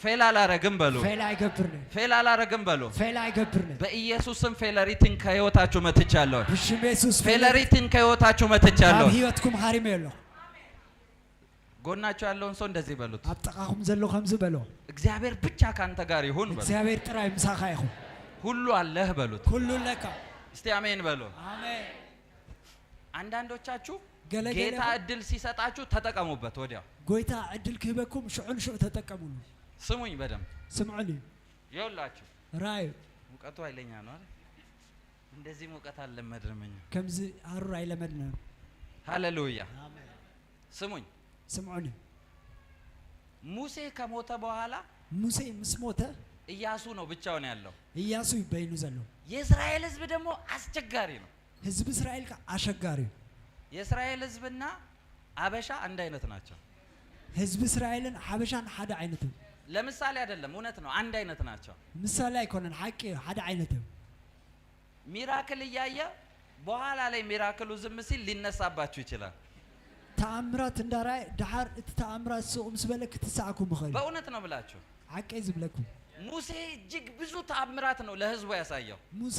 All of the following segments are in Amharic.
Fail አላረግም በሉ። Fail ኣይገብርን። Fail አላረግም በሉ። Fail ኣይገብርን። በኢየሱስ ስም failure ን ከህይወታችሁ መትቻለሁ። ብሽም የሱስ Failure ን ከህይወታችሁ ካብ መትቻለሁ። ሂወትኩም ሃሪመ ኣለኹ። ጎናችሁ ያለውን ሰው እንደዚህ በሉት። ኣብ ጥቓኹም ዘሎ ከምዚ በሎ። እግዚአብሔር ብቻ ካንተ ጋር ይሁን በሉት። እግዚኣብሔር ጥራይ ምሳኻ ይኹን። ሁሉ አለህ በሉት። ኩሉ ለካ። እስቲ አሜን በሉ። ኣሜን። አንዳንዶቻችሁ ገለ ገለ ጌታ እድል ሲሰጣችሁ ተጠቀሙበት ወዲያው። ጎይታ ዕድል ክህበኩም ሽዑ ንሽዑ ተጠቀሙሉ። ስሙኝ በደንብ። ስምዑኒ። ይኸውላችሁ፣ ራእዩ። ሙቀቱ ኃይለኛ ነው አይደል? እንደዚህ ሙቀት አልለመድንም እኛ። ከምዚ ሃሩር ኣይለመድና። ሃሌሉያ። ስሙኝ። ስምዑኒ። ሙሴ ከሞተ በኋላ ሙሴ ምስ ሞተ ኢያሱ ነው ብቻውን ያለው። ኢያሱ ይበይኑ ዘሎ። የእስራኤል ሕዝብ ደግሞ አስቸጋሪ ነው። ህዝቢ እስራኤል ከዓ ኣሸጋሪ እዩ። የእስራኤል ሕዝብና አበሻ አንድ አይነት ናቸው። ህዝቢ እስራኤልን ሓበሻን ሓደ ዓይነት እዩ። ለምሳሌ አይደለም፣ እውነት ነው። አንድ አይነት ናቸው። ምሳሌ ኣይኮነን፣ ሓቂ እዩ፣ ሓደ ዓይነት እዩ። Miracle እያየ በኋላ ላይ miracle ኡ ዝም ሲል ሊነሳባችሁ ይችላል። ተኣምራት እንዳርኣየ ድሓር እቲ ተኣምራት ስቕ ምስ በለ ክትስዓኩም ይኽእል እዩ። በእውነት ነው ብላችሁ። ሓቂ ዝብለኩም። ሙሴ እጅግ ብዙ ተአምራት ነው ለህዝቡ ያሳየው። ሙሴ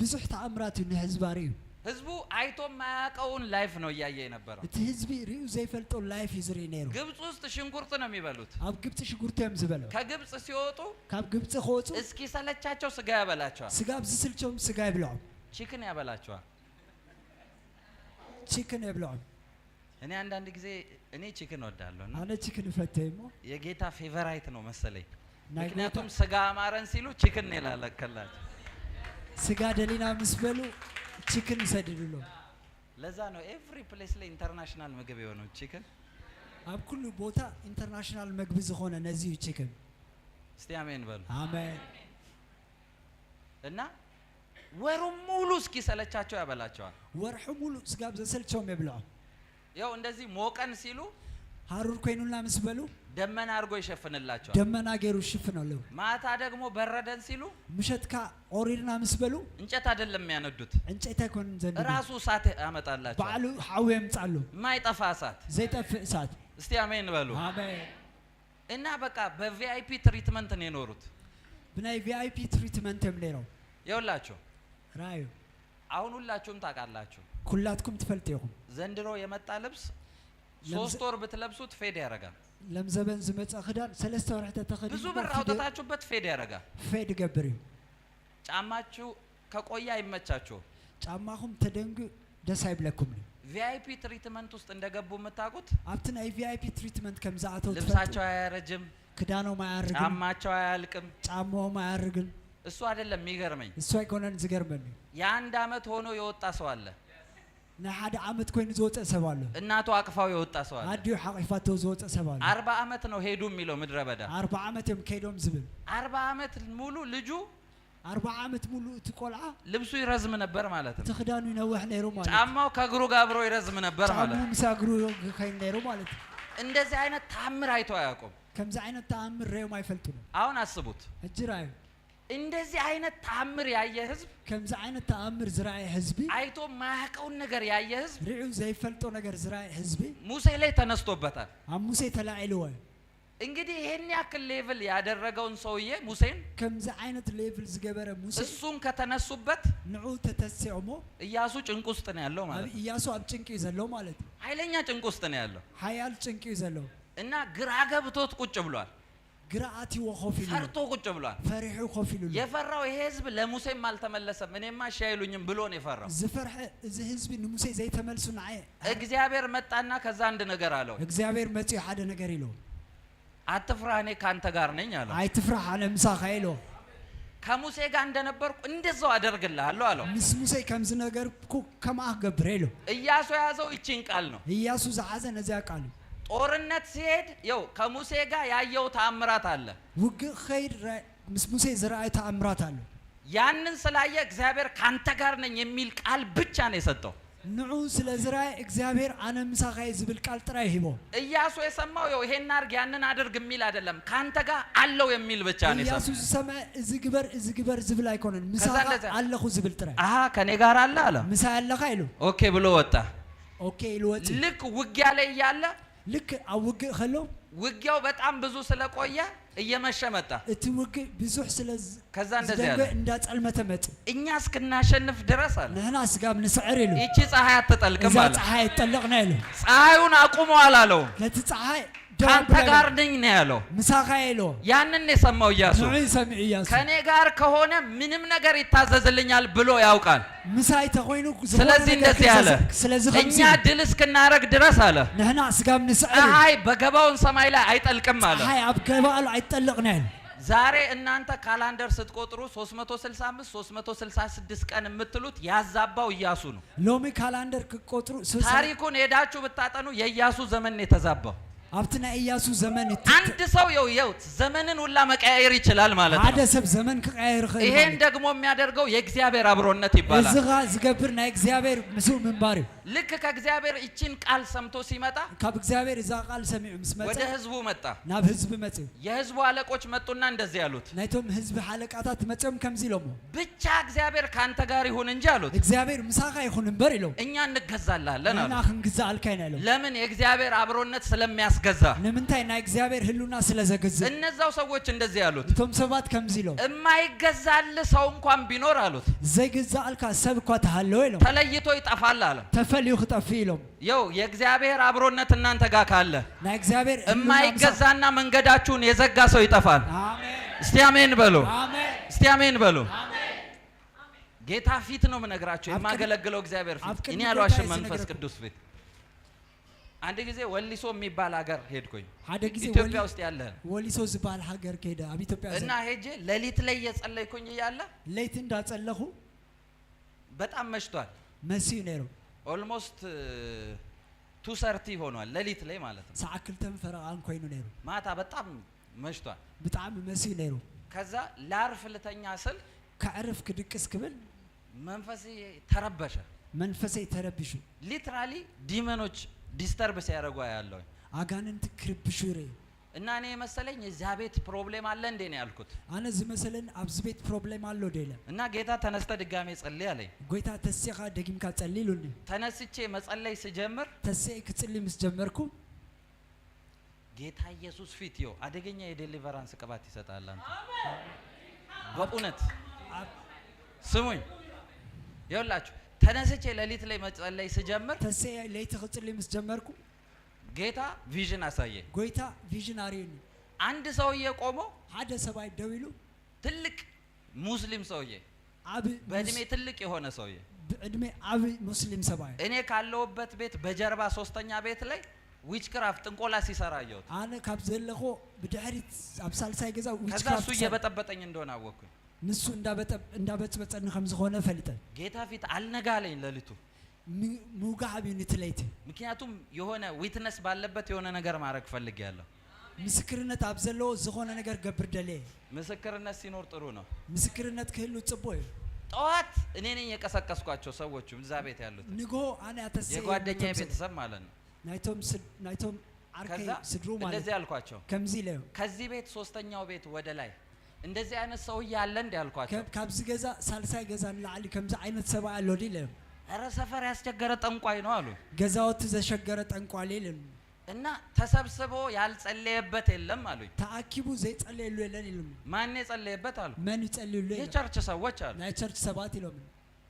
ብዙሕ ተኣምራት እዩ ንህዝቢ ኣርእዩ። ህዝቡ አይቶ የማያውቀውን life ነው እያየ የነበረው። እቲ ህዝቢ ርእዩ ዘይፈልጦ life እዩ ዝርኢ ነይሩ። ግብፅ ውስጥ ሽንኩርት ነው የሚበሉት። ኣብ ግብፂ ሽጉርቲ እዮም ዝበልዑ። ከግብፅ ሲወጡ ካብ ግብፂ ክወፁ እስኪሰለቻቸው ስጋ ያበላቸዋል። ስጋ ብዝስልቸዎም ስጋ ይብልዖም። Chicken ያበላቸዋል። Chicken የብልዖም። እኔ አንዳንድ ጊዜ እኔ chicken እወዳለሁ እና ኣነ chicken እፈተይ እሞ የጌታ favorite ነው መሰለኝ። ናይ ምክንያቱም ጎይታ ስጋ አማረን ሲሉ chicken ነው የላከላቸው። ስጋ ደሊና ምስ በሉ chicken ይሰድድሎም። ለዛ ነው every place ላይ international ምግብ የሆነው chicken። ኣብ ኩሉ ቦታ international መግቢ ዝኾነ ነዚ እዩ chicken። እስቲ አሜን በሉ። ኣሜን። እና ወሩን ሙሉ እስኪሰለቻቸው ያበላቸዋል። ወርሒ ሙሉእ ስጋብ ዘሰልቸዎም የብልዖም። ያው እንደዚህ ሞቀን ሲሉ ሃሩር ኮይኑልና ምስ በሉ ደመና አድርጎ ይሸፍንላቸዋል። ደመና ገይሩ ይሽፍነሉ። ማታ ደግሞ በረደን ሲሉ ምሸትካ ቆሪርና ምስ በሉ እንጨት አይደለም የሚያነዱት፣ ዕንጨይቲ ኣይኮኑን ዘንድዱ፣ ራሱ እሳት ያመጣላቸዋል። ባዕሉ ሓዊ የምፃሉ። የማይጠፋ እሳት። ዘይጠፍእ እሳት። እስቲ አሜን በሉ። ኣሜን። እና በቃ በ VIP treatment ነው የኖሩት። ብናይ VIP treatment እዮም ነይሮም። ይኸውላችሁ፣ ራእዩ። አሁን ሁላችሁም ታውቃላችሁ። ኩላትኩም ትፈልጡ ኢኹም። ዘንድሮ የመጣ ልብስ 3 ወር ብትለብሱት fade ያደርጋል። ለምዘበን ዝመፀ ክዳን 3 ወርሒ ተተኸዲኑ ብዙ ብር አውጥታችሁበት fade ያደርጋል። Fade ይገብር እዩ። ጫማችሁ ከቆየ አይመቻችሁም። ጫማኹም ተደንጉ ደስ ኣይብለኩም እዩ። VIP treatment ውስጥ እንደገቡ የምታውቁት ኣብቲ ናይ VIP treatment ከም ዝኣተው ትፈልጡ ልብሳቸው አያረጅም፣ ክዳኖም ኣያርግን፣ ጫማቸው አያልቅም። ጫማኦም ኣያርግን። እሱ አይደለም የሚገርመኝ። እሱ ኣይኮነን ዝገርመኒ። የአንድ አመት ሆኖ የወጣ ሰው አለ። ናይ ሓደ ዓመት ኮይኑ ዝወፀ ሰብ ኣሎ። እናቱ አቅፋው የወጣ ሰው አለ። ኣዲኡ ሓቂፋቶ ዝወፀ ሰብ ኣሎ። 40 ዓመት ነው ሄዱ የሚለው ምድረ በዳ። 40 ዓመት እዮም ከይዶም ዝብል። 40 ዓመት ሙሉ ልጁ 40 ዓመት ሙሉእ እቲ ቆልዓ ልብሱ ይረዝም ነበር ማለት እቲ ነው። ክዳኑ ይነውሕ ነይሩ ማለት እዩ። ጫማው ከእግሩ ጋር አብሮ ይረዝም ነበር ማለት ጫምኡ ነው። ምስ እግሩ ከይድ ነይሩ ማለት እዩ። እንደዚህ አይነት ታምር አይቶ አያውቁም። ከምዚ ዓይነት ተኣምር ርእዮም ኣይፈልጡን። አሁን አስቡት። ሕጂ ራእዩ። እንደዚህ አይነት ታምር ያየ ህዝብ፣ ከምዚ ዓይነት ተኣምር ዝረኣየ ህዝቢ፣ አይቶ የማያውቀውን ነገር ያየ ህዝብ ርዑ ዘይፈልጦ ነገር ዝረኣየ ህዝቢ ሙሴ ላይ ተነስቶበታል። ኣብ ሙሴ ተላዒልዎ እዩ። እንግዲህ ይሄን ያክል level ያደረገውን ሰውዬ ሙሴን ከምዚ ዓይነት level ዝገበረ ሙሴ እሱን ከተነሱበት ንዑ ተተሲኦሞ ኢያሱ ጭንቅ ውስጥ ነው ያለው ኣብ ማለት ነው። ኢያሱ ኣብ ጭንቂ እዩ ዘሎ ማለት እዩ። ኃይለኛ ጭንቅ ውስጥ ነው ያለው ሓያል ጭንቂ እዩ ዘሎ። እና ግራ ገብቶት ቁጭ ብሏል። ግራ ኣትይዎ ኮፍ ኢሉ ኣሎ። ፈርቶ ቁጭ ብሏል። ፈሪሑ ኮፍ ኢሉ ኣሎ። የፈራው ይሄ ህዝብ ለሙሴም አልተመለሰም፣ እኔማ እሺ አይሉኝም ብሎ ነው የፈራው። ዝፈርሐ እዚ ህዝቢ ንሙሴ ዘይተመልሱ ንዓየ እግዚአብሔር መጣና ከዛ አንድ ነገር አለው። እግዚኣብሔር መፂኡ ሓደ ነገር ኢልዎ። አትፍራ፣ እኔ ካንተ ጋር ነኝ አለው። ኣይትፍራሕ፣ ኣነ ምሳኻ ኢልዎ። ከሙሴ ጋር እንደነበርኩ እንደዛው አደርግልሃለሁ አለው። ምስ ሙሴ ከም ዝነገርኩ ከምኣ ክገብር ኢሉ። ኢያሱ የያዘው ይቺን ቃል ነው። ኢያሱ ዝሓዘ ነዚያ ቃል እዩ። ጦርነት ሲሄድ ይኸው ከሙሴ ጋር ያየው ተአምራት አለ። ውግእ ከይድ ምስ ሙሴ ዝረኣዩ ተኣምራት ኣሎ። ያንን ስላየ እግዚአብሔር ካንተ ጋር ነኝ የሚል ቃል ብቻ ነው የሰጠው። ንዑ ስለ ዝረኣየ እግዚአብሔር ኣነ ምሳኻ እየ ዝብል ቃል ጥራይ ሂቦ። ኢያሱ የሰማው ይኸው ይሄን አድርግ ያንን አድርግ የሚል አይደለም፣ ካንተ ጋር አለው የሚል ብቻ ነው ኢያሱ የሰማው። ዝሰምዐ እዚ ግበር እዚ ግበር ዝብል ኣይኮነን፣ ምሳኻ እንደዚያ ኣለኹ ዝብል ጥራይ። አሃ፣ ከኔ ጋር አለ አለ። ምሳይ ኣለኻ ኢሉ። Okay ብሎ ወጣ። Okay ኢሉ ወፂ። ልክ ውጊያ ላይ እያለ ልክ ኣብ ውግእ ከሎ ውጊያው በጣም ብዙ ስለቆየ እየመሸ መጣ። እቲ ውግእ ብዙሕ ስለ ከዛ እንደዚህ አለ፣ ዝደንጎ እንዳፀልመተ መፅ። እኛ እስክናሸንፍ ድረስ አለ፣ ንሕና ስጋብ ንስዕር ኢሉ፣ ይቺ ፀሐይ አትጠልቅም እዛ አለ። ፀሓይ ኣይትጠልቕና ኢሉ። ፀሐዩን አቁመዋል አለው። ነቲ ፀሓይ ደው ከአንተ ኣብላ ጋር ኢሉ። ነኝ ነው ያለው። ምሳኻ ኢልዎ። ያንን የሰማው ኢያሱ ንዑ ሰሚዑ ኢያሱ፣ ከኔ ጋር ከሆነ ምንም ነገር ይታዘዝልኛል ብሎ ያውቃል። ምሳይ ተኮይኑ ዝኾነ ስለዚህ ነገር እንደዚህ አለ፣ ስለዚ ከምዚ እኛ ድል እስክናረግ ድረስ አለ፣ ንሕና ስጋብ ንስዕር ኢሉ፣ ፀሐይ በገባውን ሰማይ ላይ አይጠልቅም አለ። ፀሓይ ኣብ ገባኣሉ ኣይትጠልቕና ኢሉ። ዛሬ እናንተ calendar ስትቆጥሩ 365 366 ቀን የምትሉት ያዛባው ኢያሱ ነው። ሎሚ calendar ክቆጥሩ ታሪኩን ሄዳችሁ ብታጠኑ የኢያሱ ዘመን ነው የተዛባው። ኣብቲ ናይ ኢያሱ ዘመን አንድ ሰው የው ዘመንን ሁላ መቀያየር ይችላል ማለት ሓደ ነው። ሰብ ዘመን ክቀያየር ይኽእል ይሄን ማለት። ደግሞ የሚያደርገው የእግዚአብሔር አብሮነት ይባላል። እዚ ኸ ዝገብር ናይ እግዚኣብሔር ምስኡ ምንባር እዩ። ልክ ከእግዚአብሔር ይችን ቃል ሰምቶ ሲመጣ ካብ እግዚኣብሔር እዛ ቃል ሰሚዑ ምስ መፀ ወደ ህዝቡ መጣ። ናብ ህዝቢ መፅኡ። የህዝቡ አለቆች መጡና እንደዚህ ያሉት፣ ናይቶም ህዝቢ ሓለቃታት መፅኦም ከምዚ ኢሎሞ፣ ብቻ እግዚአብሔር ከአንተ ጋር ይሁን እንጂ አሉት፣ እግዚኣብሔር ምሳኻ ይኹን እምበር ኢሎም፣ እኛ እንገዛልሃለን ንሕና አሉት። ክንግዛኣልካ ኢና ኢሎም። ለምን? የእግዚአብሔር አብሮነት ስለሚያስገዛ። ንምንታይ? ናይ እግዚኣብሔር ህሉና ስለ ዘግዝእ። እነዛው ሰዎች እንደዚህ ያሉት፣ እቶም ሰባት ከምዚ ኢሎም፣ የማይገዛል ሰው እንኳን ቢኖር አሉት፣ ዘይግዛኣልካ ሰብ እኳ ተሃለወ ኢሎም፣ ተለይቶ ይጠፋል አለ። ተፈልዩ ክጠፊ ኢሎም። የው የእግዚአብሔር አብሮነት እናንተ ጋር ካለ ናይ እግዚኣብሔር ህሉና ምሳ የማይገዛና መንገዳችሁን የዘጋ ሰው ይጠፋል። ኣሜን። እስቲ አሜን በሉ። ኣሜን። እስቲ አሜን በሉ። ጌታ ፊት ነው የምነግራቸው፣ የማገለግለው እግዚአብሔር ኣብ ፊት ቅድሚ እኔ ጌታ አልዋሽም፣ እየ መንፈስ ዝነግረኩም። ቅዱስ ፊት። አንድ ጊዜ ወሊሶ የሚባል ሀገር ሄድኩኝ፣ ሓደ ግዜ ኢትዮጵያ ውስጥ ያለ። ወሊሶ ዝበሃል ሃገር ከይደ ኣብ ኢትዮጵያ። እና ሄጄ ሌሊት ላይ እየጸለይኩኝ እያለ ለይቲ እንዳጸለኹ በጣም መሽቷል። መሲዩ ነይሩ። Almost 2:30 ሆኗል፣ ሌሊት ላይ ማለት ነው። ሰዓት 2 ፈረቓን ኮይኑ ነይሩ። ማታ በጣም መሽቷል። ብጣዕሚ መሲዩ ነይሩ። ከዛ ላርፍ ልተኛ ስል ከዕርፍ ክድቅስ ክብል መንፈሴ ተረበሸ። መንፈሰይ ተረቢሹ። Literally demon ኦች disturb ሲያደርጉ ያለው ኣጋንንቲ ክርብሹ ይርኢ። እና እኔ የመሰለኝ እዚያ ቤት problem አለ እንዴ ነው ያልኩት። ኣነ ዝመሰለኒ ኣብዚ ቤት problem ኣሎ ዶ ኢለ። እና ጌታ ተነስተ ድጋሜ ጸልይ አለኝ። ጎይታ ተሲኻ ደጊምካ ጸሊ ኢሉኒ። ተነስቼ መጸለይ ስጀምር ተሲአ ክጽሊ ምስ ጀመርኩ ጌታ ኢየሱስ ፊት ይኸው አደገኛ የ deliverance ቅባት ይሰጣል። አንተ በእውነት ስሙኝ፣ ይኸውላችሁ ተነስቼ ሌሊት ላይ መጸለይ ስጀምር ተሲአ ለይቲ ክጽሊ ምስ ጀመርኩ ጌታ vision አሳየኝ። ጎይታ vision ኣርእዩኒ። አንድ ሰውዬ ቆሞ፣ ሓደ ሰብኣይ ደው ኢሉ፣ ትልቅ ሙስሊም ሰውዬ፣ ዓብ በእድሜ ትልቅ የሆነ ሰውዬ፣ ብዕድሜ ዓብ ሙስሊም ሰብኣይ፣ እኔ ካለሁበት ቤት በጀርባ ሶስተኛ ቤት ላይ witchcraft ጥንቆላ ሲሰራ አየሁት። ኣነ ካብ ዘለኹ ብድሕሪት ኣብ ሳልሳይ ገዛ ከዛ እሱ witchcraft እየበጠበጠኝ እንደሆነ አወቅኩኝ። ንሱ እንዳበፅበፀኒ ከም ዝኾነ ፈሊጠ። ጌታ ፊት አልነጋለኝ ሌሊቱ። ምውጋዕ ኣብዩ ነቲ ለይቲ። ምክንያቱም የሆነ witness ባለበት የሆነ ነገር ማድረግ ፈልጌያለሁ። ምስክርነት ኣብ ዘለዎ ዝኾነ ነገር ገብር ደልየ። ምስክርነት ሲኖር ጥሩ ነው። ምስክርነት ክህሉ ጽቡቅ እዩ። ጠዋት እኔ ነኝ የቀሰቀስኳቸው ሰዎቹ እዛ ቤት ያሉት፣ ንግሆ ኣነ ኣተስአ የጓደኛ ቤተሰብ ማለት ነው። ናይቶም ዓርከይ ከዛ ስድሩ ማለት። እንደዚህ አልኳቸው፣ ከምዚ ኢለዮ፣ ከዚህ ቤት ሶስተኛው ቤት ወደ ላይ እንደዚህ አይነት ሰውዬ አለ እንዴ አልኳቸው። ካብዚ ገዛ ሳልሳይ ገዛ ንላዕሊ ከምዚ ዓይነት ሰብኣይ ኣሎ ዲ ኢለዮም። ኧረ ሰፈር ያስቸገረ ጠንቋይ ነው አሉ። ገዛውቲ ዘሸገረ ጠንቋሌ ኢሉኒ። እና ተሰብስቦ ያልጸለየበት የለም አሉኝ። ተኣኪቡ ዘይጸለየሉ የለን ኢሉኒ። ማን የጸለየበት አሉ። መን ይጸልዩሉ ኢሎም። የ church ሰዎች አሉ። ናይ church ሰባት ኢሎም።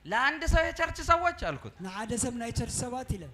ለአንድ ሰው የ church ሰዎች አልኩት። ንሓደ ሰብ ናይ church ሰባት ኢለ።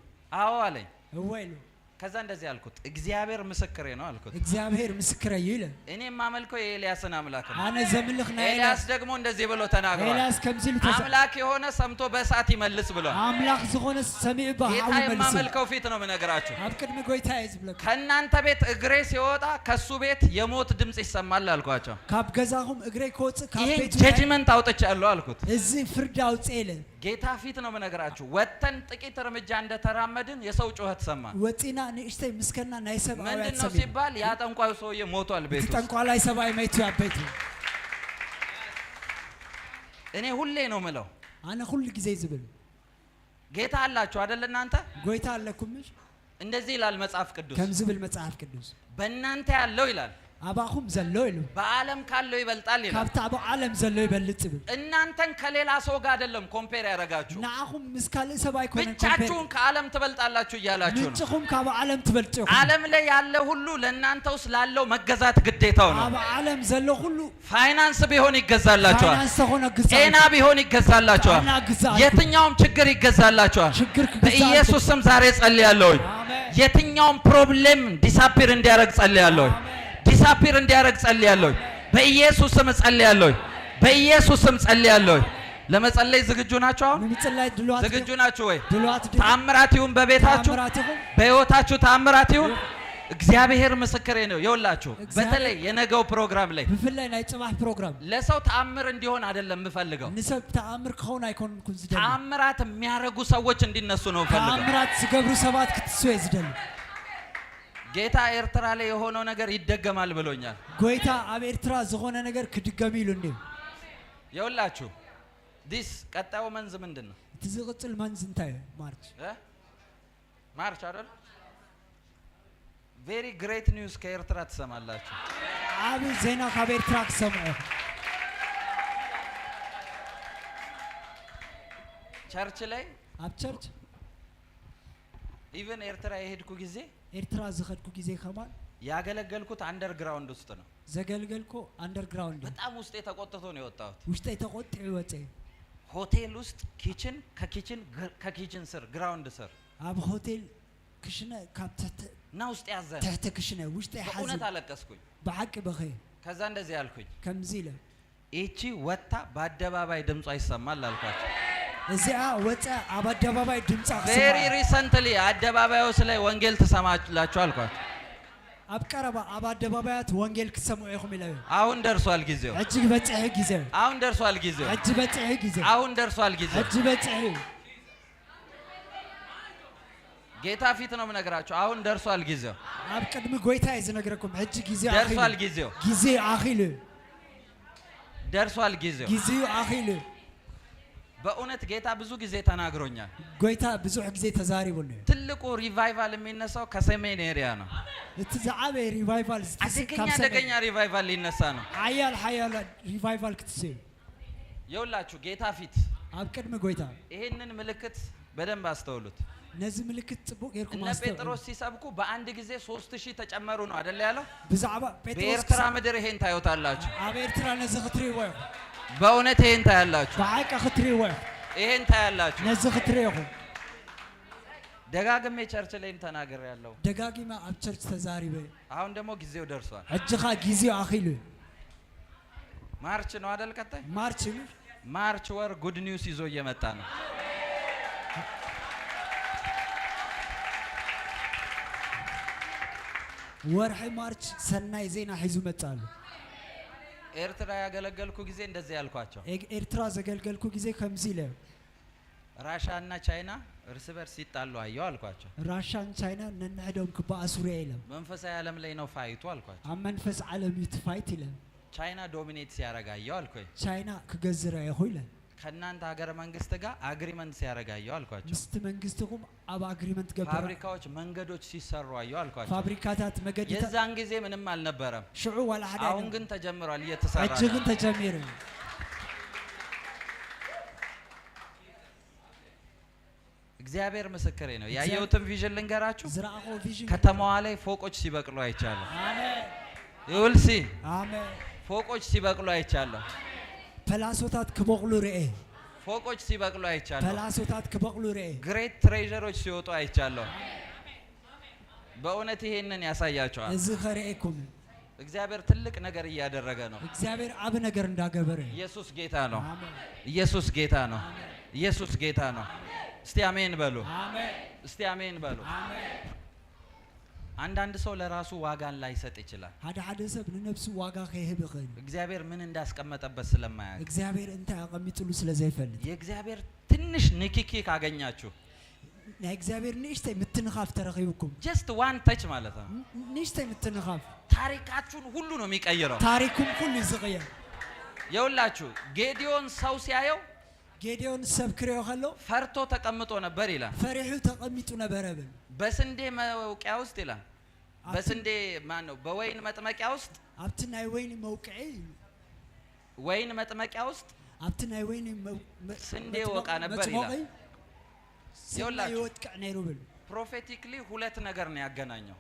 አዎ አለኝ። እወ ኢሉ። ከዛ እንደዚህ አልኩት፣ እግዚአብሔር ምስክሬ ነው አልኩት። እግዚኣብሔር ምስክረ እዩ ኢለ። እኔ የማመልከው የኤልያስን አምላክ ነው። ኣነ ዘምልኽ ናይ ኤልያስ ኤልያስ ደግሞ እንደዚህ ብሎ ተናግሯል። ኤልያስ ከምዚ ኢሉ አምላክ የሆነ ሰምቶ በእሳት ይመልስ ብሏል። ኣምላኽ ዝኾነ ሰሚዑ ጌታ ብሓዊ መልስ። የማመልከው ፊት ነው የምነግራችሁ። ኣብ ቅድሚ ጎይታ እየ ዝብለካ። ከእናንተ ቤት እግሬ ሲወጣ ከሱ ቤት የሞት ድምፅ ይሰማል አልኳቸው። ካብ ገዛኹም እግረይ ክወፅእ ካብ ይህን ቤቱ judgment አውጥቻለሁ አልኩት። እዚ ፍርዲ ኣውፅአ ኢለ። ጌታ ፊት ነው የምነግራችሁ። ወጥተን ጥቂት እርምጃ እንደተራመድን የሰው ጩኸት ሰማ። ወፂና ንእሽተይ ምስከና ናይ ሰብ ኣውያት ምንድን ነው ሰሚዑ። ሲባል ያ ጠንቋዩ ሰውዬ ሞቷል ቤት እቲ ውስጥ። ጠንቋላይ ሰብኣይ መይቱ ኣብ ቤቱ። እኔ ሁሌ ነው ምለው፣ ኣነ ኩሉ ግዜ ዝብል፣ ጌታ አላችሁ አይደል እናንተ? ጎይታ ኣለኩምሽ? እንደዚህ ይላል መጽሐፍ ቅዱስ። ከም ዝብል መጽሓፍ ቅዱስ፣ በእናንተ ያለው ይላል ኣባኹም ዘሎ ኢሉ። በዓለም ካለው ይበልጣል ይላል። ካብቲ ኣብ ዓለም ዘሎ ይበልፅ ይብል። እናንተን ከሌላ ሰው ጋር አይደለም compare ያደረጋችሁ፣ ንዓኹም ምስ ካልእ ሰብ ኣይኮነን compare። ብቻችሁን ከዓለም ትበልጣላችሁ እያላችሁ ነው። ንጭኹም ካብ ዓለም ትበልጡ ኢኹም። ዓለም ላይ ያለ ሁሉ ለእናንተ ውስጥ ላለው መገዛት ግዴታው ነው። ኣብ ዓለም ዘሎ ኩሉ ፋይናንስ ቢሆን ይገዛላችኋል። ፋይናንስ ተኾነ ግዛእ። ጤና ቢሆን ይገዛላችኋል። ጥዕና ግዛእ። የትኛውም ችግር ይገዛላችኋል። ችግር ክግዛእ። በኢየሱስ ስም ዛሬ ጸልያለሁኝ። አሜን። የትኛውም problem disappear እንዲያደርግ ጸልያለሁኝ። Disappear እንዲያደርግ ጸልያለሁኝ። በኢየሱስ ስም ጸልያለሁኝ። በኢየሱስ ስም ጸልያለሁኝ። ለመጸለይ ዝግጁ ናችሁ? አሁን ንምፅላይ ድልዋት? ዝግጁ ናችሁ ወይ? ድልዋት ዲኹም? ተአምራት ይሁን በቤታችሁ፣ ተኣምራት ይኹን። በሕይወታችሁ ተአምራት ይሁን። እግዚአብሔር ምስክሬ ነው። ይኸውላችሁ በተለይ የነገው ፕሮግራም ላይ ብፍላይ ናይ ፅባሕ ፕሮግራም ለሰው ተአምር እንዲሆን አይደለም የምፈልገው። ንሰብ ተኣምር ክኸውን ኣይኮንኩን ዝደሊ። ተአምራት የሚያደርጉ ሰዎች እንዲነሱ ነው የምፈልገው። ተኣምራት ዝገብሩ ሰባት ክትስኡ እየ ዝደሊ። ጌታ ኤርትራ ላይ የሆነው ነገር ይደገማል ብሎኛል። ጎይታ ኣብ ኤርትራ ዝኾነ ነገር ክድገም ኢሉ እኒዩ። ይኸውላችሁ this ቀጣዩ month ምንድን ነው? እቲ ዝቕፅል month እንታይ እዩ? March። እ? March አይደል? Very great news ከኤርትራ ትሰማላችሁ። ዓብይ ዜና ካብ ኤርትራ ክሰምዑ ኢኹም። Church ላይ ኣብ church even ኤርትራ የሄድኩ ጊዜ ኤርትራ ዝኸድኩ ግዜ ከማን ያገለገልኩት underground ውስጥ ነው። ዘገልገልኮ underground እዩ። በጣም ውስጤ ተቆጥቶ ነው የወጣሁት። ውሽጠይ ተቆጢዑ ወፀ። ሆቴል ውስጥ kitchen ከ kitchen ከ kitchen ስር ground ስር ኣብ ሆቴል ክሽነ ካብ ትሕቲ እና ውስጤ ያዘነ። ትሕቲ ክሽነ ውሽጠይ በእውነት ሓዝን። አለቀስኩኝ። ብሓቂ በኸየ። ከዛ እንደዚህ አልኩኝ፣ ከምዚ ኢለ፣ ይቺ ወጥታ በአደባባይ ድምጿ ይሰማል አልኳቸው። እዚኣ ወፀ ኣብ ኣደባባይ ድምፃ Very ክስማዕ። Recently አደባባዮች ላይ ወንጌል ትሰማላችሁ አልኳቸው። ኣብ ቀረባ ኣብ ኣደባባያት ወንጌል ክትሰምዑ ኢኹም ኢለ። አሁን ደርሷል ጊዜው። ሕጂ በፂሒ ግዜ። አሁን ደርሷል ጊዜው። ሕጂ በፂሒ ግዜ። አሁን ደርሷል ጊዜው። ሕጂ በፂሒ። ጌታ ፊት ነው የምነግራችሁ። አሁን ደርሷል ጊዜው። ኣብ ቅድሚ ጎይታ እዩ ዝነግረኩም፣ ሕጂ ግዜ ደርሷል ኣኺሉ። ጊዜው። ግዜ ኣኺሉ። ደርሷል ጊዜው። ጊዜኡ ኣኺሉ። በእውነት ጌታ ብዙ ጊዜ ተናግሮኛል። ጎይታ ብዙሕ ግዜ ተዛሪቡኒ እዩ። ትልቁ revival የሚነሳው ከሰሜን area ነው። እቲ ዝዓበየ revival ዝትስእ አደገኛ ካብ ሰሜን። አደገኛ revival ሊነሳ ነው። ሓያል ሓያል revival ክትስእ እዩ። የውላችሁ ጌታ ፊት ኣብ ቅድሚ ጎይታ ይሄንን ምልክት በደንብ አስተውሉት። ነዚ ምልክት ፅቡቅ ጌርኩም እነ ኣስተውዕሉ። ጴጥሮስ ሲሰብኩ በአንድ ጊዜ 3000 ተጨመሩ ነው አደለ ያለው? ብዛዕባ ጴጥሮስ በኤርትራ ምድር ይሄን ታዩታላችሁ። ኣብ ኤርትራ ነዚ ክትርእይዎ ኢኹም። በእውነት ይሄን ታያላችሁ። ብሓቂ ክትርእይዎ ኢኹም። ይሄን ታያላችሁ። ነዚ ክትርእዩ ኢኹም። ደጋግሜ church ላይም ተናግሬ ያለው። ደጋጊመ ኣብ church ተዛሪበ። አሁን ደግሞ ጊዜው ደርሷል። ሕጂ ኸ ጊዜው ኣኺሉ እዩ። March ነው አደል? ቀጣይ March እዩ። March ወር good news ይዞ እየመጣ ነው። ወርሒ March ሰናይ ዜና ሒዙ መፅእ ኣሎ። ኤርትራ ያገለገልኩ ጊዜ እንደዚህ ያልኳቸው፣ ኤርትራ ዘገልገልኩ ግዜ ከምዚ ኢለ፣ ራሻ እና ቻይና እርስ በርስ ሲጣሉ አየው አልኳቸው። ራሻን ቻይናን ነንሕዶም ክበኣሱ ርአ ኢሎም። መንፈሳዊ ዓለም ላይ ነው fight ኡ አልኳቸው። ኣብ መንፈስ ዓለም እዩ እቲ fight ኢለ። ቻይና dominate ሲያረግ አየው አልኩኝ። ቻይና ክገዝእ ረአኹ ኢለ። ከእናንተ ሀገረ መንግስት ጋር agreement ሲያረግ አየው አልኳቸው። ምስቲ መንግስትኹም ኣብ agreement ገብረ። ፋብሪካዎች፣ መንገዶች ሲሰሩ አየው አልኳቸው። ፋብሪካታት መገዲታት። የዛን ጊዜ ምንም አልነበረም። ሽዑ ዋላ ሓደ አሁን ግን ተጀምሯል፣ እየተሰራ ሕጂ ነው። ግን ተጀሚሩ እዩ። እግዚአብሔር ምስክሬ ነው። ያየሁትን vision ልንገራችሁ። ዝረኣኾ vision። ከተማዋ ላይ ፎቆች ሲበቅሉ አይቻለሁ። ኣሜን። You'll see. ኣሜን። ፎቆች ሲበቅሉ አይቻለሁ። ፐላሶታት ክበቕሉ ርአ። ፎቆች ሲበቅሉ አይቻለሁ። ፐላሶታት ክበቕሉ ርአ። Great treasure ኦች ሲወጡ አይቻለሁ። በእውነት ይሄንን ያሳያቸዋል። እዚ ከርእየኩም። እግዚአብሔር ትልቅ ነገር እያደረገ ነው። እግዚአብሔር ዓብ ነገር እንዳገበረ እዩ። ኢየሱስ ጌታ ነው። ኣሜን። ኢየሱስ ጌታ ነው። ኢየሱስ ጌታ ነው። እስቲ አሜን በሉ። ኣሜን። እስቲ አሜን በሉ። ኣሜን። አንዳንድ ሰው ለራሱ ዋጋን ላይሰጥ ይችላል። ሓደ ሓደ ሰብ ንነብሱ ዋጋ ከይህብ ይኽእል እዩ። እግዚአብሔር ምን እንዳስቀመጠበት ስለማያውቅ። እግዚአብሔር እንታይ ኣቐሚጥሉ ስለ ዘይፈልጥ። የእግዚአብሔር ትንሽ ንክኪ ካገኛችሁ፣ ናይ እግዚአብሔር ንእሽተይ ምትንኻፍ ተረኺብኩም፣ just one touch ማለት ነው። ንእሽተይ ምትንኻፍ፣ ታሪካችሁን ሁሉ ነው የሚቀይረው። ታሪኩም ኩሉ እዩ ዝቕየር። የውላችሁ ጌዲዮን ሰው ሲያየው ጌዲዮን ሰብ ክሪኦ ከሎ ፈርቶ ተቀምጦ ነበር ይላል። ፈሪሑ ተቐሚጡ ነበረ ብል። በስንዴ መውቂያ ውስጥ ይላል። በስንዴ ማን ነው በወይን መጥመቂያ ውስጥ ኣብቲ ናይ ወይኒ መውቅዒ ወይን መጥመቂያ ውስጥ ኣብቲ ናይ ወይኒ ስንዴ ወቃ ነበር መፅሞቂ ይላል። ስንዴ ይኸውላችሁ። ይወቅዕ ነይሩ ብል። Prophetically ሁለት ነገር ነው ያገናኘው።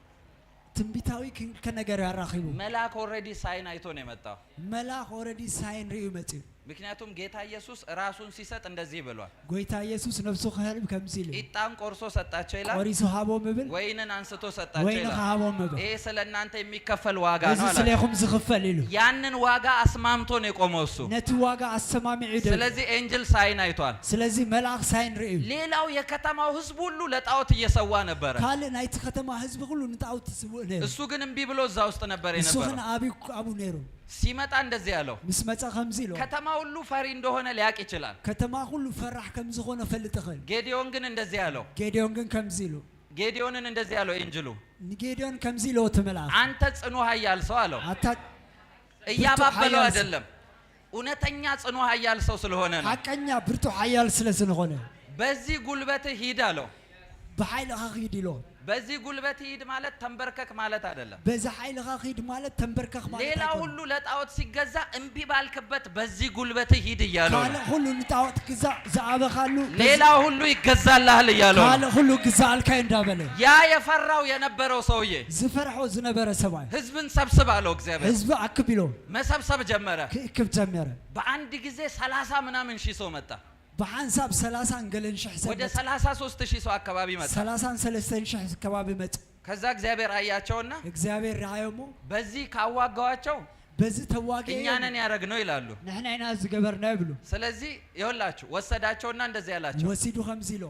ትንቢታዊ ክልተ ነገር ያራኺቡ። መልአክ already sign አይቶ ነው የመጣው። መልአክ already sign ርእዩ መፅኡ። ምክንያቱም ጌታ ኢየሱስ ራሱን ሲሰጥ እንደዚህ ብሏል። ጎይታ ኢየሱስ ነብሱ ክህብ ከምዚ ኢሉ። ቂጣን ቆርሶ ሰጣቸው ይላል። ቆሪሱ ሃቦም ይብል። ወይንን አንስቶ ሰጣቸው ወይኒ ይላል። ሃቦም ይብል። ይሄ ስለ እናንተ የሚከፈል ዋጋ እዚ ነው አላቸው። ስለኹም ዝኽፈል ኢሉ። ያንን ዋጋ አስማምቶ ነው የቆመው እሱ። ነቲ ዋጋ ኣሰማሚዑ ደው። ስለዚህ angel sign አይቷል። ስለዚ መልአክ sign ርእዩ። ሌላው የከተማው ህዝብ ሁሉ ለጣዖት እየሰዋ ነበረ። ካልእ ናይቲ ከተማ ህዝቢ ኩሉ ንጣዖት ዝስውእ ነይሩ። እሱ ግን እምቢ ብሎ እዛ ውስጥ ነበር ንሱ የነበረው። ግን ኣብዩ ኣብኡ ነይሩ። ሲመጣ እንደዚህ ያለው፣ ምስ መፀ ከምዚ ኢሎ። ከተማ ሁሉ ፈሪ እንደሆነ ሊያቅ ይችላል። ከተማ ኩሉ ፈራሕ ከም ዝኾነ ፈልጥ ይኽእል። ጌዲዮን ግን እንደዚህ ያለው፣ ጌዲዮን ግን ከምዚ ኢሉ። ጌዲዮንን እንደዚህ ያለው angel ኡ፣ ንጌዲዮን ከምዚ ኢልዎ እቲ መልአክ፣ አንተ ጽኑ ኃያል ሰው አለው። ኣታ እያባበለው ኃያል ሰው። አይደለም፣ እውነተኛ ጽኑ ኃያል ሰው ስለሆነ ነው። ሓቀኛ ብርቱዕ ሓያል ስለ ዝኾነ። በዚህ ጉልበትህ ሂድ አለው። ብሓይልኻ ኺድ ኢልዎ። በዚህ ጉልበት ሂድ ማለት ተንበርከክ ማለት አይደለም። በዚ ሓይልኻ ኺድ ማለት ተንበርከኽ ማለት ሌላ ኣይኮነን። ሁሉ ለጣዖት ሲገዛ እምቢ ባልክበት በዚህ ጉልበትህ ሂድ እያለው ነው። ካልእ ኩሉ ንጣዖት ግዛእ ዝኣበኻሉ ሌላ ሁሉ ይገዛልሃል እያለው ነው። ካልእ ኩሉ ግዛኣልካ እንዳበለ። ያ የፈራው የነበረው ሰውዬ ዝፈርሖ ዝነበረ ሰብኣይ ህዝብን ሰብስብ አለው እግዚአብሔር። ህዝቢ ኣክብ ኢሎ። መሰብሰብ ጀመረ። ክእክብ ጀመረ። በአንድ ጊዜ 30 ምናምን ሺህ ሰው መጣ። ብሓንሳብ 30 ገለን ሽሕ ሰብ ወደ መፀ። 33,000 ሰው አካባቢ መጣ። 33,000 ከባቢ መፀ። ከዛ እግዚአብሔር አያቸውና እግዚኣብሔር ረኣዮሞ፣ በዚህ ካዋጋዋቸው በዚ ተዋጊ እኛ ነን ያደረግነው ይላሉ። ንሕና ኢና ዝገበርና ይብሉ። ስለዚህ ይኸውላችሁ ወሰዳቸውና እንደዚህ ያላቸው፣ ወሲዱ ከምዚ ኢሎ፣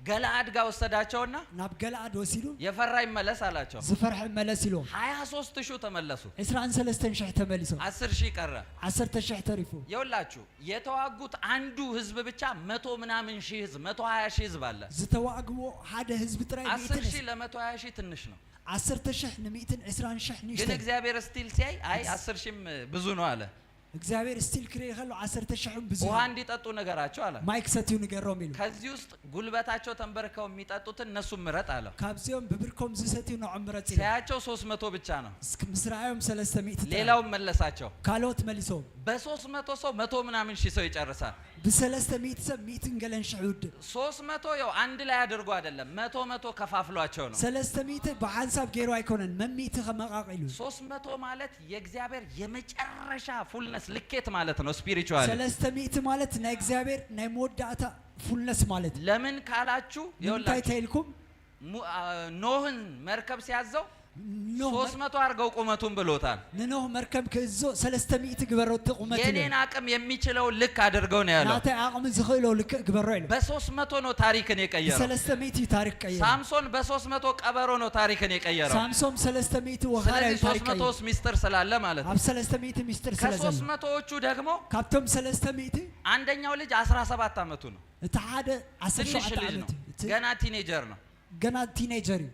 ገለአድ ጋር ወሰዳቸውና ናብ ገለኣድ ወሲዱ የፈራ ይመለስ አላቸው። ዝፈርሐ መለስ ኢሎ። 23,000 ተመለሱ። 23,000 ተመሊሶም። 10,000 ቀረ። 10,000 ተሪፉ። ይኸውላችሁ የተዋጉት አንዱ ህዝብ ብቻ መቶ ምናምን ሺህ ህዝብ፣ 120,000 ህዝብ አለ። ዝተዋግዎ ሓደ ህዝቢ ጥራይ 10 ሚእትን ሺህ ለ120,000 ትንሽ ነው። 10,000 ን120,000 ግን ንእሽተይ። እግዚአብሔር still ሲያይ አይ 10,000ም ብዙ ነው አለ። እግዚአብሔር still ክርኢ ከሎ 10,000 ብዙ ውሃ እንዲጠጡ ነገራቸው አለ። ማይ ክሰትዩ ንገሮም ኢሉ። ከዚህ ውስጥ ጉልበታቸው ተንበርከው የሚጠጡትን እነሱ ምረጥ አለው። ካብዚኦም ብብርኮም ዝሰትዩ ንዖም ምረፅ ኢሉ። ሲያያቸው 300 ብቻ ነው። ምስ ረኣዮም 300 ጥራይ። ሌላውን መለሳቸው። ካልኦት መሊሶም። በ300 ሰው መቶ ምናምን ሺህ ሰው ይጨርሳል። ብ300 ሰብ 100 ገለን ሽሕ ይውድእ። 300 ያው አንድ ላይ አድርጎ አይደለም፣ መቶ መቶ ከፋፍሏቸው ነው። 300 ብሓንሳብ ገይሩ ኣይኮነን መሚእቲ ከመቃቂሉ። 300 ማለት የእግዚአብሔር የመጨረሻ fullness ልኬት ማለት ነው። Spiritual። 300 ማለት ናይ እግዚኣብሔር ናይ መወዳእታ fullness ማለት እዩ። ለምን ካላችሁ ንምንታይ ይኸውላችሁ ተኢልኩም፣ ኖህን መርከብ ሲያዘው ኖህ 300 አድርገው ቁመቱን ብሎታል። ንኖህ መርከብ ክእዞ 300 ግበሮ እቲ ቁመት ኢሉ። የኔን አቅም የሚችለው ልክ አድርገው ነው ያለው። ናተይ ዓቕሚ ዝኽእሎ ልክእ ግበሮ ኢሉ። በ300 ነው ታሪክን የቀየረው። ብ300 እዩ ታሪክ ቀይሩ። ሳምሶን በ300 ቀበሮ ነው ታሪክን የቀየረው። ሳምሶም 300 ወኻርያ ስለዚህ እዩ ታሪክ 300 ቀይሩ። ውስጥ ሚስጥር ስላለ ማለት ነው። ኣብ 300 ሚስጥር ስለ ዘሎ። ከ300ዎቹ ደግሞ ካብቶም 300 አንደኛው ልጅ 17 ዓመቱ ነው። እቲ ሓደ ትንሽ 17 ልጅ ነው። ዓመት እዩ። እቲ ገና teenager ነው። ገና teenager እዩ።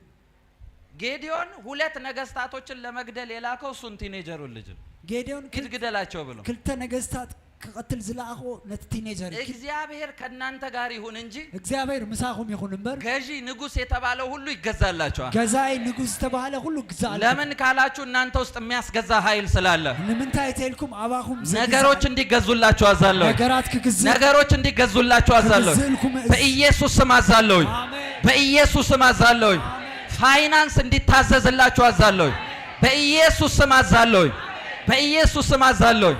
ጌዲዮን ሁለት ነገስታቶችን ለመግደል የላከው እሱን teenager ኡን ልጅ ነው። ጌዴዮን ሂድ ግደላቸው ብሎ። ክልተ ነገስታት ክቐትል ዝለኣኽዎ ነቲ teenager እዩ። እግዚአብሔር ከእናንተ ጋር ይሁን እንጂ እግዚኣብሔር ምሳኹም ይኹን እምበር ገዢ ንጉስ የተባለው ሁሉ ይገዛላቸዋል። ገዛኢ ንጉስ ዝተባሃለ ኩሉ ግዛእ። ለምን ካላችሁ እናንተ ውስጥ የሚያስገዛ ኃይል ስላለ። ንምንታይ ተኢልኩም ኣባኹም ዘግዛእ ነገሮች እንዲገዙላችሁ አዛለሁ። ነገራት ክግዝእ ነገሮች እንዲገዙላችሁ አዛለሁ። ክግዝእልኩም እዝ በኢየሱስ ስም አዛለሁ። አሜን። በኢየሱስ ስም አዛለሁ። ፋይናንስ እንዲታዘዝላችሁ አዛለሁ። በኢየሱስ ስም አዛለሁ። በኢየሱስ ስም አዛለሁ።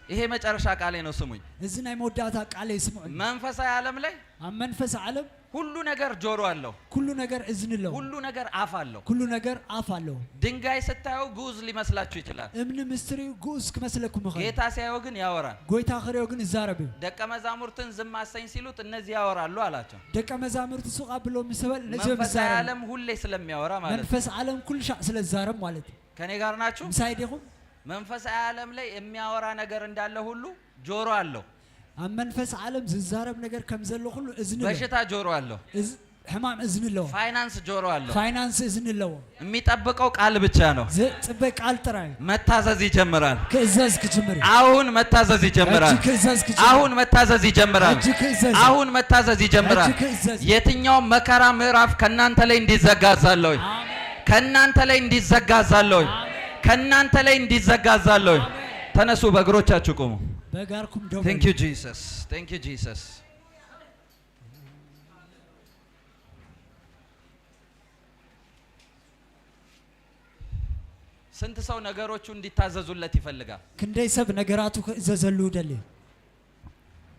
ይሄ መጨረሻ ቃሌ ነው፣ ስሙኝ። እዚ ናይ መወዳእታ ቃለ ይስምዑ። መንፈሳዊ ዓለም ላይ ኣብ መንፈስ ዓለም ሁሉ ነገር ጆሮ አለው፣ ኩሉ ነገር እዝኒ ኣለዎ፣ ሁሉ ነገር አፍ አለው። ኩሉ ነገር ኣፍ ኣለዎ። ድንጋይ ስታየው ግዑዝ ሊመስላችሁ ይችላል። እምኒ ምስትሪ ግኡዝ ክመስለኩም ይኽእል። ጌታ ሲያየው ግን ያወራል። ጎይታ ክሪኦ ግን ይዛረብ እዩ። ደቀ መዛሙርትን ዝም አሰኝ ሲሉት እነዚህ ያወራሉ አላቸው። ደቀ መዛሙርቲ ሱቕ ኣብሎ ምስ በል ነዚኦም መንፈሳዊ ይዛረብ። ዓለም ሁሌ ስለሚያወራ ማለት ነው። መንፈስ ዓለም ኩሉ ሻዕ ስለ ዝዛረብ ማለት እዩ። ከኔ ጋር ናችሁ? ምሳይ ዲኹም? መንፈሳዊ ዓለም ላይ የሚያወራ ነገር እንዳለ ሁሉ ጆሮ አለው። ኣብ መንፈስ ዓለም ዝዛረብ ነገር ከም ዘሎ ኩሉ እዝኒ ኣለዎ። በሽታ ጆሮ አለው። ሕማም እዝኒ ኣለዎ። ፋይናንስ ጆሮ አለው። ፋይናንስ እዝኒ ኣለዎ። የሚጠብቀው ቃል ብቻ ነው። ዝፅበ ቃል ጥራይ እዩ። መታዘዝ ይጀምራል። ክእዘዝ ክጅምር እዩ። አሁን መታዘዝ ይጀምራል። ሕጂ ክእዘዝ ክጅምር። አሁን መታዘዝ ይጀምራል። ሕጂ ክእዘዝ። አሁን መታዘዝ ይጀምራል። ሕጂ ክእዘዝ። የትኛውም መከራ ምዕራፍ ከእናንተ ላይ እንዲዘጋ አዛለሁ። ከእናንተ ላይ እንዲዘጋ አዛለሁ። ከእናንተ ላይ እንዲዘጋ አዛለሁ። ተነሱ፣ በእግሮቻችሁ ቁሙ። በእግርኩም ደው Thank በሉ። you, Jesus. Thank you, Jesus. ስንት ሰው ነገሮቹ እንዲታዘዙለት ይፈልጋል? ክንደይ ሰብ ነገራቱ ክእዘዘሉ ደሊ?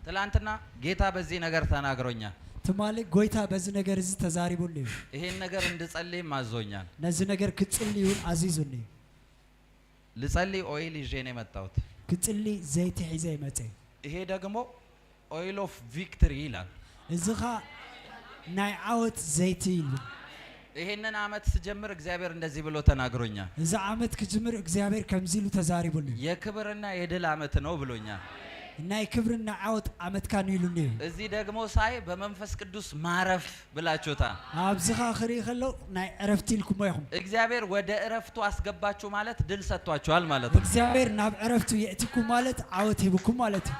ትላንትና ጌታ በዚህ ነገር ተናግሮኛል። ትማሊ ጎይታ በዚ ነገር እዚ ተዛሪቡኒ እዩ። ይሄን ነገር እንድጸልይም አዞኛል። ነዚ ነገር ክጽሊ እውን ኣዚዙኒ እዩ። ልጸልይ oil ይዤ ነው የመጣሁት። ክጽሊ ዘይቲ ሒዘ ይመፀ። ይሄ ደግሞ oil of victory ይላል። እዚ ኸ ናይ ዓወት ዘይቲ ኢሉ። ይሄንን አመት ስጀምር እግዚአብሔር እንደዚህ ብሎ ተናግሮኛል። እዚ ዓመት ክጅምር እግዚአብሔር ከምዚ ኢሉ ተዛሪቡኒ እዩ። የክብርና የድል አመት ነው ብሎኛል። ናይ ክብርና ዓወት ዓመትካ ንኢሉኒ እዩ። እዚህ ደግሞ ሳይ በመንፈስ ቅዱስ ማረፍ ብላችሁታል። ኣብዚ ኸ ክርኢ ከሎ ናይ ዕረፍቲ ኢልኩሞ ኢኹም። እግዚአብሔር ወደ እረፍቱ አስገባችሁ ማለት ድል ሰጥቷችኋል ማለት ነው። እግዚአብሔር ናብ ዕረፍቱ የእትኩም ማለት ዓወት ሂብኩም ማለት እዩ።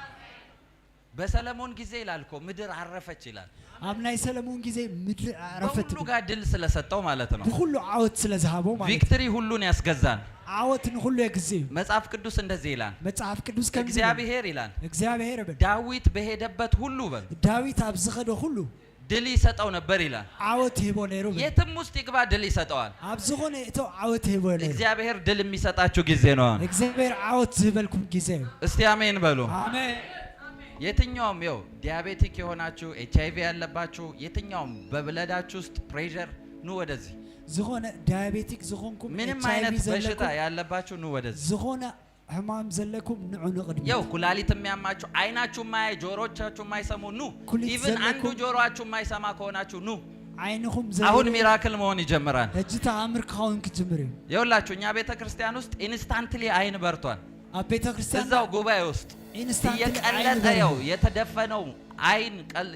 በሰለሞን ጊዜ ይላል እኮ ምድር አረፈች ይላል። ኣብ ናይ ሰለሞን ጊዜ ምድሪ ዕረፈት። በሁሉ ጋር ድል ስለሰጠው ማለት ነው። ብኩሉ ዓወት ስለ ዝሃቦ ማለት እዩ። Victory ሁሉን ያስገዛል። ዓወት ንኩሉ የግዜ እዩ። መጽሐፍ ቅዱስ እንደዚህ ይላል። መጽሐፍ ቅዱስ ከምዚ ይብል። እግዚአብሔር ይላል እግዚአብሔር ብል ዳዊት በሄደበት ሁሉ በል ዳዊት ኣብ ዝኸደ ኩሉ ድል ይሰጠው ነበር ይላል። ዓወት ይህቦ ነይሩ ብል። የትም ውስጥ ይግባ ድል ይሰጠዋል። ኣብ ዝኾነ እቶ ዓወት ይህቦ ነይሩ። እግዚአብሔር ድል የሚሰጣችሁ ጊዜ ነው። እግዚአብሔር ዓወት ዝህበልኩም ጊዜ እዩ። እስቲ አሜን በሉ። ኣሜን። የትኛውም ይኸው diabetic የሆናችሁ፣ HIV ያለባችሁ፣ የትኛውም በ blood ኣችሁ ውስጥ pressure ኑ ወደዚህ። ዝኾነ diabetic ዝኾንኩም ምንም HIV አይነት በሽታ ዘለኩም ያለባችሁ ኑ ወደዚህ። ዝኾነ ሕማም ዘለኩም ንዑ ንቅድሚት። ያው ኩላሊት የሚያማችሁ፣ አይናችሁ የማያይ፣ ጆሮቻችሁ የማይሰሙ ኑ። ኩሊት Even አንዱ ዘለኩም ጆሮአችሁ የማይሰማ ከሆናችሁ ኑ። ዓይንኹም አሁን ዘይርኢ miracle መሆን ይጀምራል። ሕጂ ተኣምር ክኸውን ክጅምር እዩ። ይኸውላችሁ እኛ ቤተ ክርስቲያን ውስጥ instantly አይን በርቷል። ኣብ ቤተ ክርስቲያን እዛው ጉባኤ ውስጥ Instantly ዓይን እየቀለጠ በሪሁ። ያው የተደፈነው አይን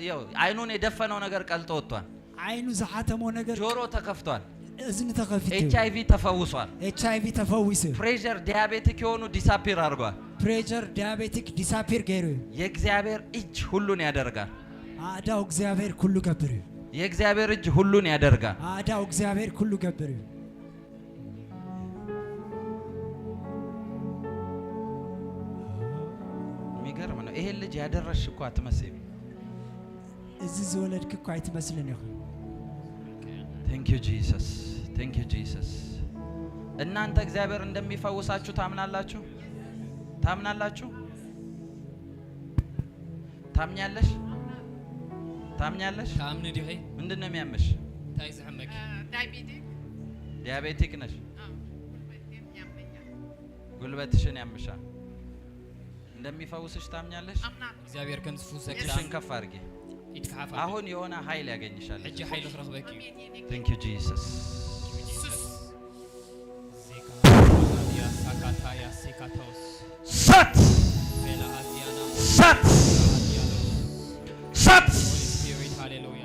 ያው አይኑን የደፈነው ነገር ቀልጦ ወጥቷል። ዓይኑ ዝሓተሞ ነገር ጆሮ ተከፍቷል። እዝኒ ተኸፊቱ ኤች አይ ቪ ተፈውሷል። HIV ተፈዊሱ እዩ። Pressure diabetic የሆኑ disappear አድርጓል። Pressure diabetic disappear ገይሩ እዩ። የእግዚአብሔር እጅ ሁሉን ያደርጋል። ኣእዳው እግዚአብሔር ኩሉ ገብር እዩ። የእግዚአብሔር እጅ ሁሉን ያደርጋል። ኣእዳው እግዚአብሔር ኩሉ ገብር እዩ። የሚገርም ነው። ይሄን ልጅ ያደረስሽ እኮ አትመስይም። እዚ ዝወለድክ እኳ ኣይትመስልን ኢኹ። Thank you, Jesus. Thank you, Jesus. እናንተ እግዚአብሔር እንደሚፈውሳችሁ ታምናላችሁ? ታምናላችሁ? ታምኛለሽ? ታምኛለሽ? ታምኒ ዲኺ? ምንድን ነው የሚያምሽ? እንታይ ዝሕመኪ? Diabetic. Diabetic ነሽ? አዎ፣ ጉልበቴን ያመኛል። ጉልበትሽን ያምሻል። እንደሚፈውስሽ ታምኛለሽ? አምናለሁ። እግዚአብሔር ከም ዝፍውሰኪ እጅሽን ከፍ አድርጊ። ኢድካ ሓፍ አሁን የሆነ ኃይል ያገኝሻል። ሕጂ ሓይሊ ክረኽበኪ እዩ። አሜን የኔ Thank you, Jesus. Jesus. ዜካ ሴካታውስ ሰት ቬላሃዚያና ሰት ሰት Spirit, ሃሌሉያ.